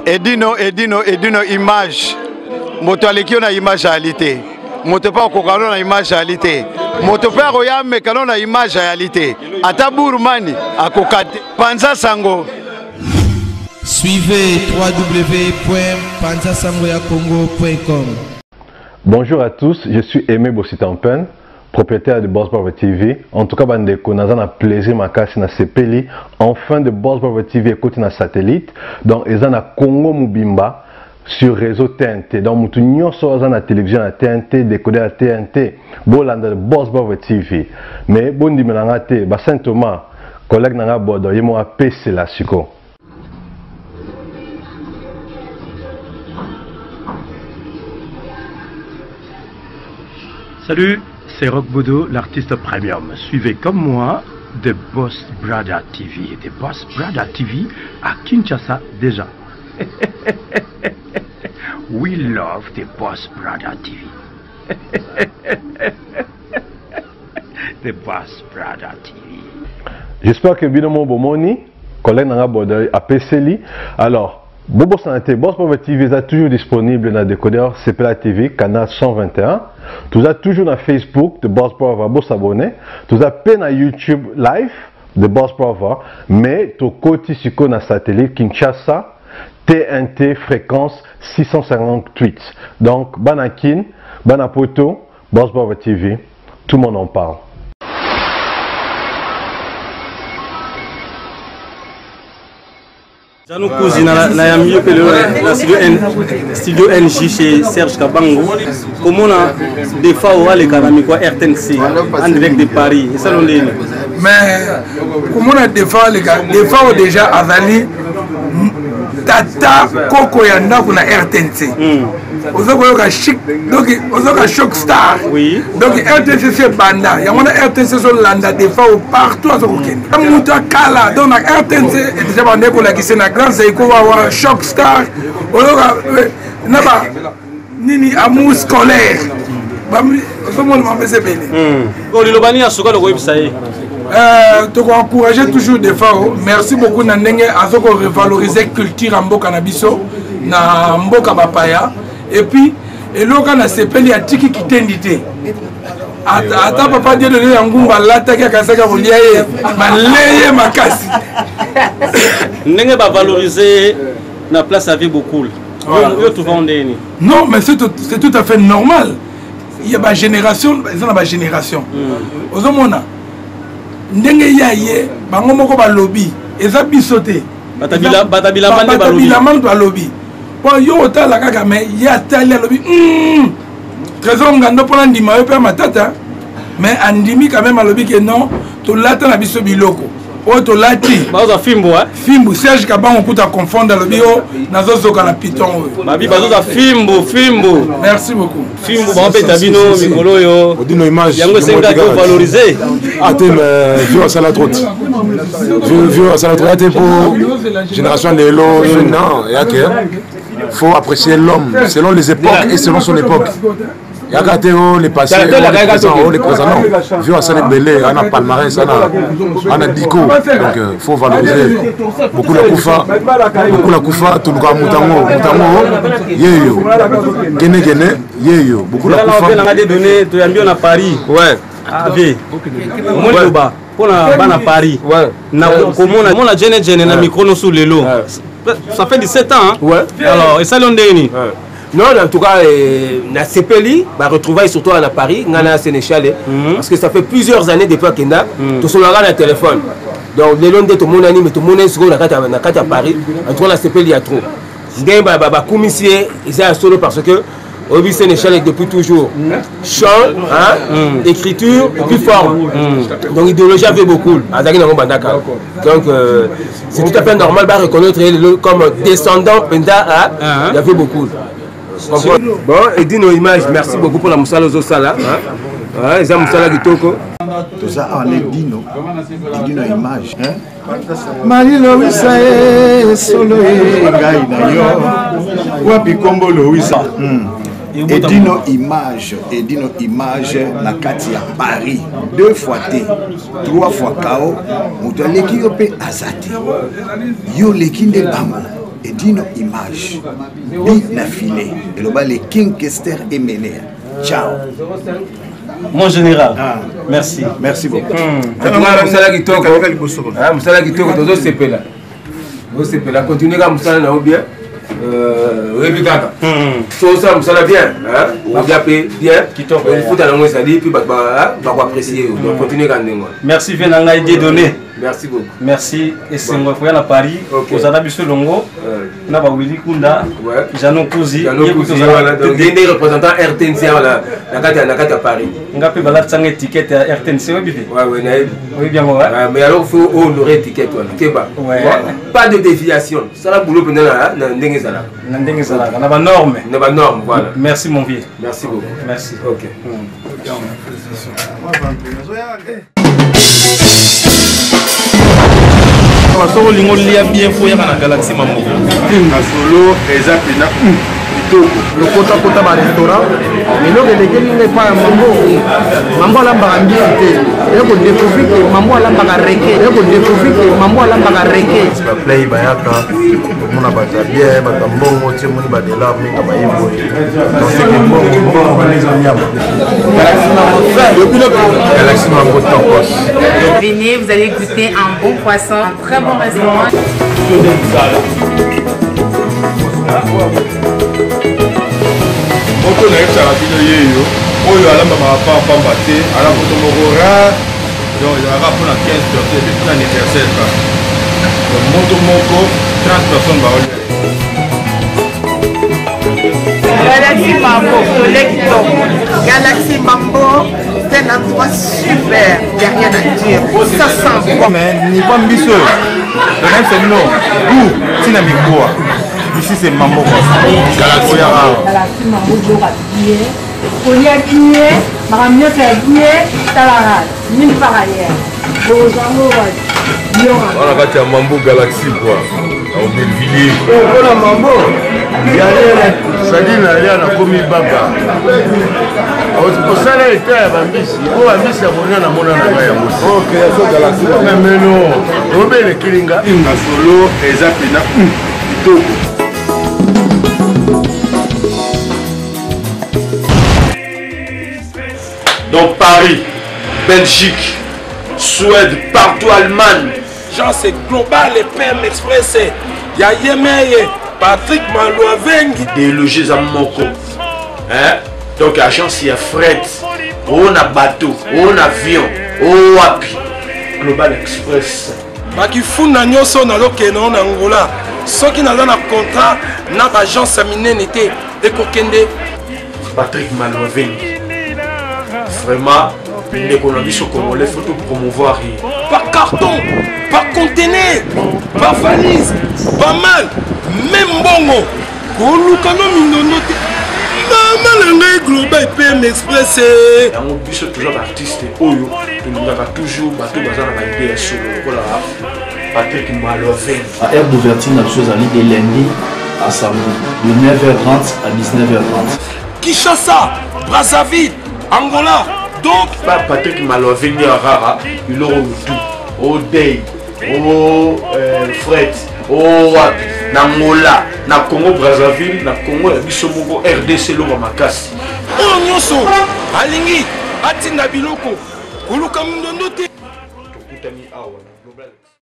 Edino, Edino, Edino image. Moto aleki yo na image ayali te. Moto mpe akoka no na image ayali te. Moto mpe akoya ameka no na image ayali te. Ata Burmani akoka te. Panza sango. Suivez www.panzasangoyakongo.com. Bonjour à tous, je suis Aimé Bossitampen, propriétaire de Boss Brother TV. En tout cas, bandeko, naza na plaisir makasi na sepeli. Enfin de Boss Brother TV ekoti na satellite. Donc eza na Congo mobimba sur réseau TNT. Donc mutu nyonso aza na télévision ya TNT, décodeur ya TNT, bolanda de Boss Brother TV. Mais bondimela nga te, ba Saint Thomas, collègue na nga Bodo, ye mo apesela siko. Salut, c'est Rock Bodo, l'artiste premium. Suivez comme moi The Boss Brother TV. The Boss Brother TV à Kinshasa déjà. We love The Boss Brother TV. The Boss Brother TV. J'espère que bino mo bomoni collègue nanga Bodo apeseli. Alors, bobosana te Boss Brother TV eza toujours disponible na décodeur CPLA TV canal 121. Toza toujours na Facebook de Boss Brother, bosabonner. Toza pe na YouTube live de Boss Brother, mais tokoti sikoyo na satellite Kinshasa TNT fréquence 658. Donc bana Kin, bana Poto, Boss Brother TV, tout le monde en parle. Jano Kuzi na na yambi yo mpe lelo na studio N studio NJ chez Serge Kabango komona Defao aleka na micro ya RTNC en direct de Paris esalo ndeni mais komona Defao aleka Defao déjà azali tata koko ya ndako na RTNC mm. oza koyoka chic donc ozoyoka choc star oui. donc rtcc ebanda yango wana rtnc ezolanda defao partout aza kokende moto akala donc na rtnc deja bande kolakisa na grand seiko wawa choc star oyoka eh, na ba nini amour scolaire ozomona mapesa ebele hmm. liloba nini ya suka lokoyebisa ye euh, tokoencourage toujours defao merci beaucoup na ndenge aza korevaloriser culture ya mboka na biso na mboka bapaya epuis eloka nasepeli atiki kitendi te ata papa diedone ya ngumba alataki akanisaki akolia ye maleye makasi ndenge bavalorize na place ya vie bokul yo trouva ndeni non mais c'est tout à fait normal ya bagénération eza na bagénération hmm. ozomona ndenge ya ye bango moko balobi eza biso te bata bilamba nde balobi balobi po yo otala kaka mais ye atali alobi hmm, trésor ngando mpona ndima yo mpe ya matata mais andimi quand même alobi ke non tolata na biso biloko oyo tolati bazozwa fimbu fimbu serge kabango kuta confondre alobi yo nazozoka na piton oyo babi bazozwa fimbu fimbu merci beaucoup fimbu baobeta bino mikolo oyo yango esengaki ovalorize ah te mais vieux asala trop vieux asala trop te po génération lelo non yake faut apprécier l'homme selon les époques et selon son époque yaka te o le passé o le présent o le présent non vieux asala ebele ana palmarès ana ana diko donc euh, faut valoriser beaucoup la kufa beaucoup la kufa toluka moto yango moto yango yeyo kene kene yeyo beaucoup la kufa nanga de donné toyambi yo na paris ouais ave omoni loba mpo na bana paris na komona mona jene jene na micro nosu lelo ça fait 17 ans hein? ouais. alors esali yo ndenge nini Non, en tout cas, euh, na Sepeli, bah, retrouvailles surtout à Paris, ngana Sénéchal, mm -hmm. parce que ça fait plusieurs années depuis Kenda, mm -hmm. tout le na téléphone. Donc, les longs de tout mon ami, mais tout le monde est na kati à Paris, en tout cas, na Sepeli, il y a trop. Ndenge ba ba kumisi eza solo parce que oyebi Sénéchal depuis toujours. Chant, hein, mm. écriture, et puis forme. Mm. Donc, idéologie avait beaucoup. Azaki nango bandaka. Donc, euh, c'est tout à fait normal ba reconnaître comme descendant mpenza à uh-huh. il y avait beaucoup bon edino image merci beaucoup mpona mosala ozosala eza mosala kitoko toza awa na edino edino image marie lowisa e solo e ngai na yo wapi nkombo lowisa hmm. edino image edino image na kati ya paris deux fois te trois fois kao moto aleki yo mpe aza te yo oleki nde bango. Edino Image bi na filet eloba le King Kester Emenea ciao. Mon général, ah. Merci. Merci beaucoup. Mosala kitoko. Mosala kitoko tozosepela. Tozosepela continue kaka mosala na yo bien. Oyebi kaka. So osala mosala bien, olia mpe bien. Lifuta nango ezali puis bato bakoapprécier yo. Donc continue kaka ndenge wana. Merci vie na ngai Dieudonné. Merci beaucoup. Merci esengo koya na Paris. Kozala biso elongo na ba Willy Kunda, Jeannot Kuzi, ye nde représentant RTNC na kati ya Paris. Nga mpe balatisanga étiquette ya RTNC oyebi te? Nayebi. Oyebi yango? Mais alors faut honorer étiquette wana. Keba. Pas de déviation. Sala boulot mpenza na ndenge ezalaka. Na ndenge ezalaka, na ba norme. Na ba norme, voilà. Merci mon vieux. Merci beaucoup. Merci. OK. Soki olingi olia bien fo oyaka na Galaxy Mambo. Masolo eza pena kitoko. Lokotakota ba restaurant eloko elekeli ngai epai ya mambo. Mambo alambaka mbisi te, ya kodécouvrir ke mambo alambaka reke, ya kodécouvrir ke mambo alambaka reke. Baplay bayaka omona bato ya bien, bato ya mbongo ti omoni badelar mingi baye boye donseke mbongo mbongo bana ezoliama. Galaxy Mambo Tokos. Venez, vous allez goûter un bon poisson, un très bon restaurant. Moko nayebisaka bino ye yo oyo alambamaka pamba te, ala moto moko rare, donc ezalaka mpona 15 personnes epuis mpona anniversaire kaka. Donc moto moko 30 personnes baolia. Galaxy Mambo, kitoko. Galaxy Mambo, c'est un endroit super, il n'y a rien à dire. Ça sent bon. Mais niveau biso, le même c'est non. Goût, tina mikoa. Ici c'est Mambo. Galaxy Galaxy Mambo, bien. Kolia bien, makambo nyonso ya bien, talaka nulle part ailleurs. Bozango wana kati ya Mambo Galaxy quoi, na Aubervilliers. Mpona Mambo sadi nalia nakomi baba osala eta ya bambisi oyo bambisi ya kolia namona na ngai yango meno obelekeli nga. Masolo eza pena kitoko. Donc Paris, Belgique, Suède, partout, Allemagne. Genre c'est global et PM Express. Ya Yemeye, Patrick Malouavengi. Déloger za moko. Hein? Donc agence ya fret, on a bateau, on avion, on wapi. Global Express. Bakifunda nyonso nazokende na Angola. Soki naza na contrat na ba agence ya minene te ekokende. Patrick Malouavengi. Vraiment, ndeko na biso congolais faut tout promouvoir ye. Par carton, par conteneur, par valise, pas mal, même mbongo. Koluka no mindondo te. Mama na ngai Global PM Express. Yango biso toujours ba artiste oyo tolingaka toujours bato baza na ba idée ya solo lokola Patrick Malouavengi. Heure d'ouverture na biso ezali de lundi à samedi de 9h30 à 19h30. Kinshasa, Brazzaville, Angola. Donc ba Patrick Malouavengi ya rara biloko mutu o day o fret o wapi na Angola, na Congo Brazzaville, na Congo ya biso moko RDC eloko makasi. Oyo nyonso alingi atinda biloko koluka mindondo te. Tokutani awa.